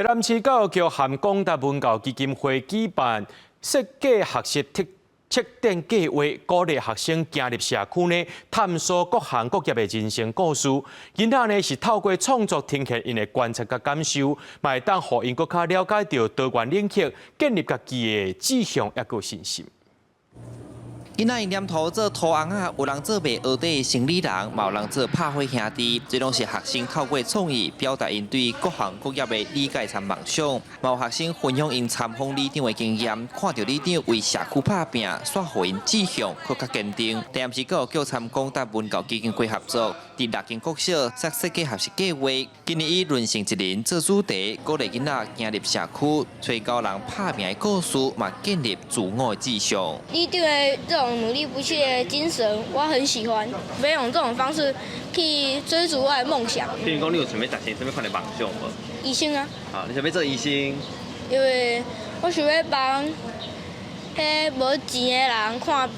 台南市教育局和廣達文教基金會舉辦設計學習特測展計劃，鼓勵學生行入社區呢，探索各行各業的人生故事。囡仔呢是透過創作呈現𪜶的觀察佮感受，嘛會當予𪜶閣較了解著多元領域，建立家己的志向抑閣信心。囡仔用黏土做土尪仔，有人做賣蚵仔的生理人，嘛有人做拍火兄弟。這攏是學生透過創意表達𪜶對各行各業的理解和夢想。嘛有學生分享𪜶參訪里長的經驗，看著里長為社區拍拚，煞予𪜶志向閣較堅定。台南市教育局參廣達文教基金會合作，佇六間國小設設計學習計劃，今年以人生一人做主題，鼓勵囡仔行入社區，揣高人拍拚的故事，嘛建立自我的志向。里長的這種努力不懈的精神，我很喜歡。欲用這種方式去追逐我的夢想。譬如講，你有想欲達成啥物款的夢想無？醫生啊。啊，你想欲做醫生？因為我想欲幫彼無錢的人看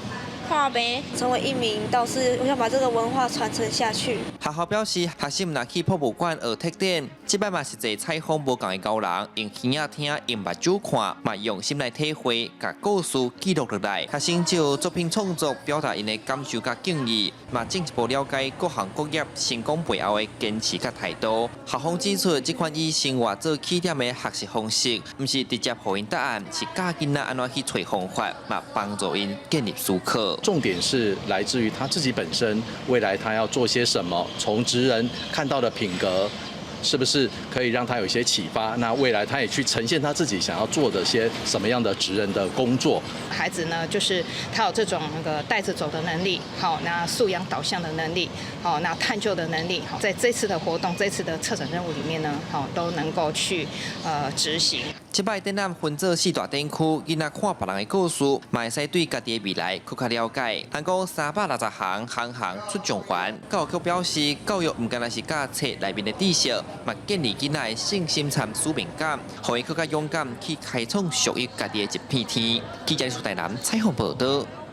看病。成為一名道士，我想把這個文化傳承下去。學校表示，學生毋但去博物館學特展，這擺嘛實際採訪無仝的高人，用耳仔聽，用目睭看，嘛用心來體會，共故事記錄落來。學生藉作品創作，表達𪜶的感受佮敬意，嘛進一步了解各行各業成功背後的堅持佮態度。校方指出，這款以生活做起點的學習方式，毋是直接予𪜶答案，是教囡仔按怎去揣方法，嘛幫助𪜶建立思考。重點是來自於他自己本身，未來他要做些什麼，從職人看到的品格，是不是可以讓他有一些啟發？那未來他也去呈現他自己想要做的些什麼樣的職人的工作。孩子呢，就是他有這種那個帶着走的能力，好，那素養導向的能力，好，那探究的能力，好，在這次的活動、這次的策展任務裡面呢，好，都能夠去執行。這擺展覽分做四大展區，囡仔看別人的故事，嘛會使對家己的未來閣較了解。通講360行，行行出狀元。教育局表示，教育毋干焦是教冊內面的知識，嘛建立囡仔的信心和使命感，予𪜶閣較勇敢去開創屬於家己的一片天。記者台南採訪報導。